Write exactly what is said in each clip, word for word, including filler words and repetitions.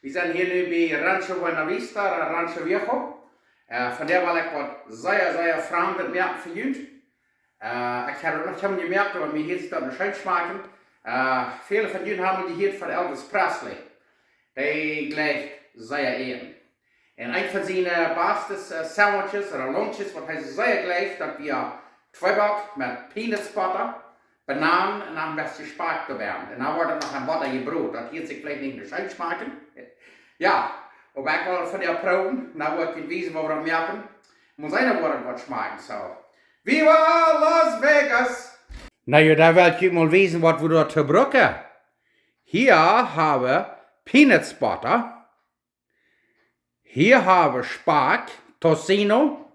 Wie sent hia nu bie Rancho Buena Vista, Rancho Viejo. Äh, vondoag well ekj waut sea, sea Framdet moaken fa junt. Äh, ekj hab daut noch kjeenmol jemoakt, oba mie hieet sikj daut scheen schmakjen. Äh, väle von junt haben jehieet von Elvis Presley. Dee jleicht sea äten. Un eent von siene, äh, baste, äh, Sandwiches ooda Lunches, waut hee sea jleicht, daut wia Tweeback met Peanuts Botta, Bananen un noch een bät Spakj doabie. Un dan woat et noch aun Botta jebrot. Daut hieet sikj veleicht nich scheen schmakjen. Jo, oba ekj well daut vondoag proowen. Dan woa ekj junt wiesen, waut wie doa moaken. Mott seenen, woo daut woat schmakjen. Soo, viva Las Vegas! Na jo, dan well ekj junt mol wiesen, waut wie doa to brucken. Hia hab wie Peanuts Botta. Hia hab wie Spakj, Tocino,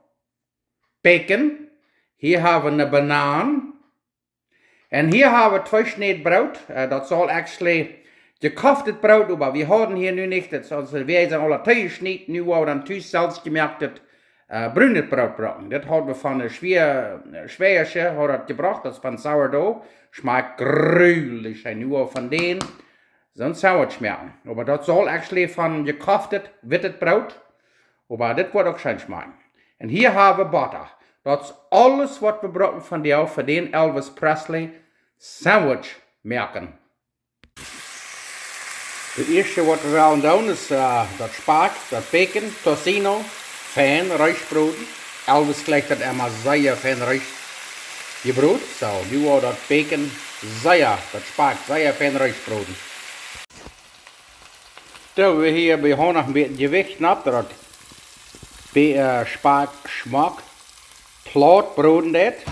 Bacon. Hia hab wie eene Banan. Un hia hab wie twee Schnäd Broot. Äh, daut saul actually jekoftet Broot, oba wie hauden hia nu nich, daut es, wie sent aule toojeschnäden, nu woa wie dan tus selfst jemoaktet, äh, brunet Broot brucken. Dit haud wie von de Schwä-, äh, Schwäajasche, haud daut jebrocht, daut es von Sourdough. Schmakjt jreslich, un nu woa wie von dän soon Sandwich moaken. Oba daut saul actually von jekoftet wittet Broot. Oba dit woat uk scheen schmakjen. Un hia hab wie Botta. Daut es aules, waut wie brucken vondoag fa dän Elvis Presley Sandwich moaken. Daut ieeschte, waut wie wellen doonen, es, äh, daut Spakj, daut Bacon, Tocino, fein reesch broden. Elvis jleicht daut emma sea fein reesch jebrot. Soo, nu woa wie daut Bacon sea, daut Spakj sea fein reesch broden. Doo wie hia bie Hoon noch een bät Jewicht nopp, daut daut Be-, äh, Spakj schmock plaut broden deit.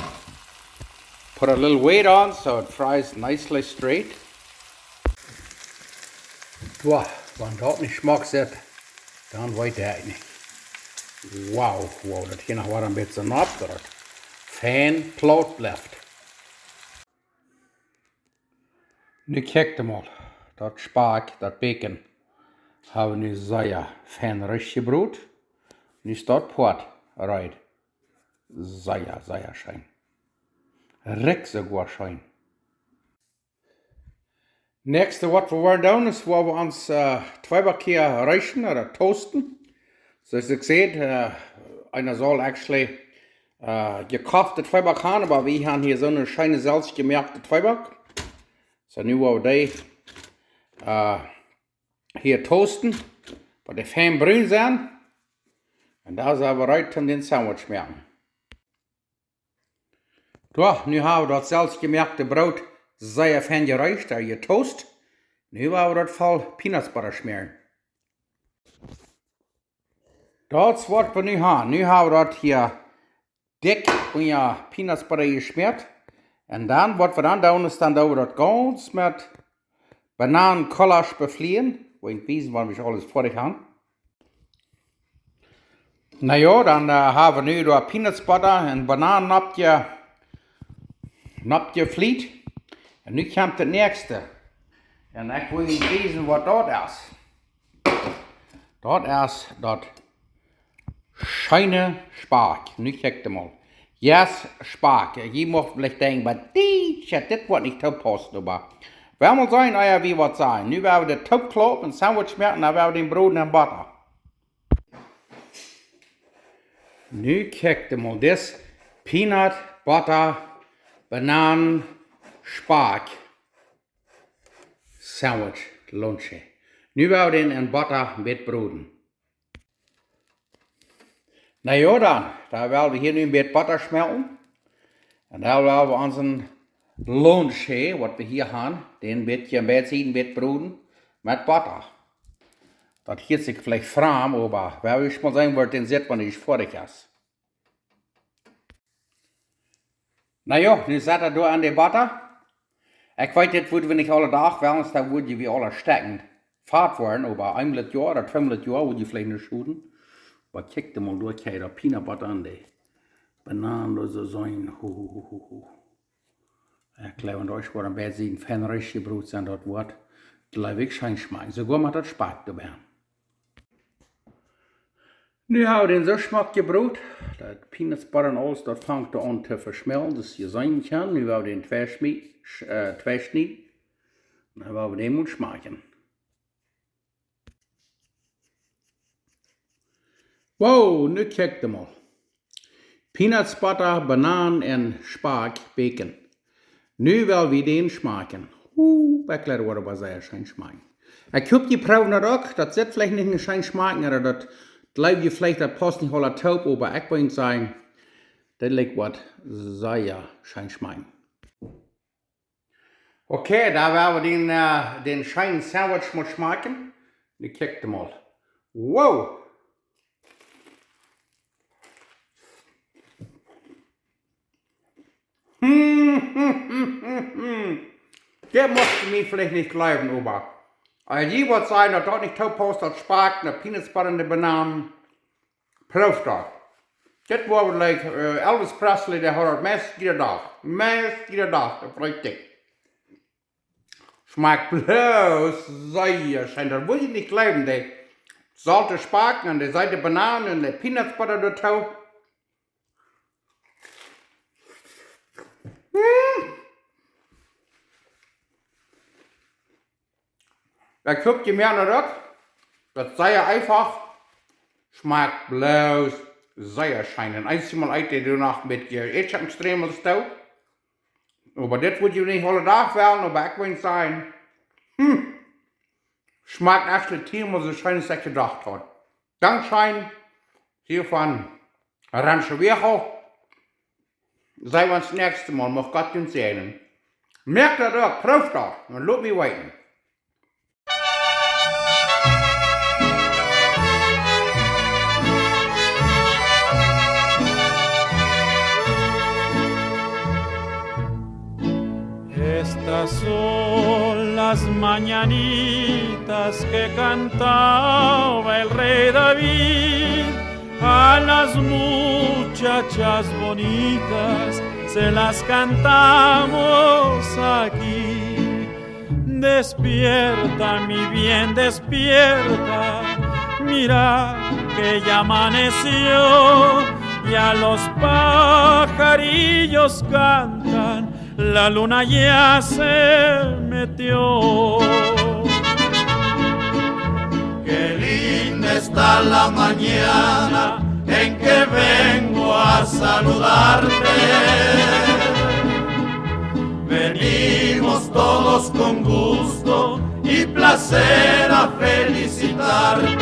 Put a little weight on so it fries nicely straight. Wow, wan daut nich schmock sitt, dan weet ekj nich. Wow, wow, daut hia noch waut een bät nopp, daut daut fein plaut blift. Nu kjikjt mol, daut Spakj, daut Bacon, hab wie nu sea fein reesch jebrot. Nu es daut Poat reed. Sea, sea scheen. Rikjt soogoa scheen. Näakjste, waut wie woaren doonen, es, woa wie ons, äh, Tweeback hia reeschen ooda toasten. Soo aus ekj säd, äh, eena saul actually, äh, jekofte Tweeback haben, oba wie haben hia soone scheene selfst jemoakte Tweeback. Soo, nu woa wie dee, äh, hia toasten, bat dee fein brun sent. Un dan sent wie reed, om dän Sandwich moaken. Soo, nu hab wie daut selfst jemoakte Broot sea fein jereecht, äh, jetoast. Nu woa wie daut voll Peanuts Botta schmäaren. Daut es, waut wie nu haben. Nu hab wie daut hia dikj unja Peanuts Botta jeschmäat. Un dan, waut wie dan doonen, es dan doo wie daut gaunz met Bananenkollasch beflieen. Woa ekj junt wiesen, wan wie aules foadich haben. Na jo, dan, äh, hab wie nu doa Peanuts Botta un Bananen oppje-, oppjefliet. Un nu kjemt daut näakjste. Un ekj well junt wiesen, waut daut es. Daut es daut scheene Spakj. Nu kjikjt mol. Yes, Spakj. Jie mucht veleicht denkjen, oba dit, dit woat nich too paussen, oba wie woaren seenen, ah jo, wie woat sennen. Nu woa wie de Toop kloppen, een Sandwich moaken, dan woa wie dän broden en Botta. Nu kjikjt mol, dis Peanut Botta Bananen Spakj Sandwich Lunch. Nu woa wie dän en Botta een bät broden. Na jo, dan, dan woa wie hia nu een bät Botta schmelten. Un dan woa wie onsen Lunch, waut wie hia haben, dän een bät, een bät, een bät broden met Botta. Daut hieet sikj veleicht framd, oba woa wie mol seenen, woo daut dan sitt, wan et foadich es. Na jo, nu sat daut doa aun de Botta. Ekj weet, dit wudden wie nich aule Dach, wiels dan wudden wie aule stekjen fat woaren, oba eemol daut Joa, ooda tweemol daut Joa, wudden wie veleicht noch schooten. Oba kjikjt mol doa, kjikjt daut Peanut Botta aun, de Bananen, daut soo seenen. Hu, hu, hu, hu, hu. Ekj jleew, wan daut woat een bät fein reesch jebrot sennen, daut woat, jleew ekj, scheen schmakjen. Soogoa met daut Spakj doabie. Nu hab wie dän soo schmock jebrot, daut Peanuts Botta un aules, daut fangt doa aun to veschmelzen, daut jie seenen kjennen. Nu woa wie dän twei schmie-, sch-, äh, twei schnieden. Dan woa wie dän mol schmakjen. Wow, nu kjikj emol. Peanuts, Botta, Bananen un Spakj bäken. Nu well wie dän schmakjen. Huh, ekj jleew, daut woat sea scheen schmakjen. Ekj hop, jie proowen daut uk. Daut sitt veleicht nich scheen schmakjen, oba daut jleew jie veleicht, daut pausst nich aula toop, oba ekj wudd sajen, dit lat waut sea scheen schmakjen. Okay, dan woa wie dän, äh, dän scheenen Sandwich mol schmakjen. Nu kjikj emol. Wow! Dit mucht jie mie veleicht nich jleewen, oba, äh, jie woaren seenen, daut daut nich toopausst, daut Spakj, de Peanuts, Botta un de Bananen. Proow daut. Dit woat like, äh, Elvis Presley, dee haud daut meist jieda Dach. Meist jieda Dach, daut weet ekj. Schmakjt bloos sea scheen. Daut wudd jie nich jleewen, dee solte Spakj un dee seete Bananen un de Peanuts, Botta doatoo. Mm. Daut Kuppje mea no daut. Daut es sea eefach. Schmakjt bloos sea scheen. Un eenjemol eet eena doano noch met Ätjeppensträmels too. Oba dit wudd jie nich aule Dach wellen, oba ekj wudd sajen, hm, schmakjt actually tieenmol soo scheen aus ekj jedocht haud. Dankscheen, hia von Rancho Viejo. Seenen wie ons näakjste Mol, mucht Gott junt säajnen. Moakt daut uk, prooft daut, un lot mie weeten. Estas son las mañanitas que cantaba el rey David. A las muchachas bonitas se las cantamos aquí. Despierta, mi bien, despierta. Mira que ya amaneció, ya los pajarillos cantan, la luna ya se metió. Qué linda está la mañana en que vengo a saludarte. Venimos todos con gusto y placer a felicitarte.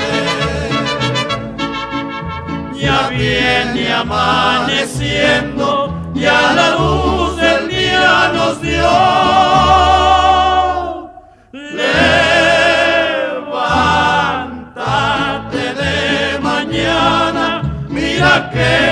Ya viene amaneciendo, ya la luz del día nos dio. Levántate de mañana, mira que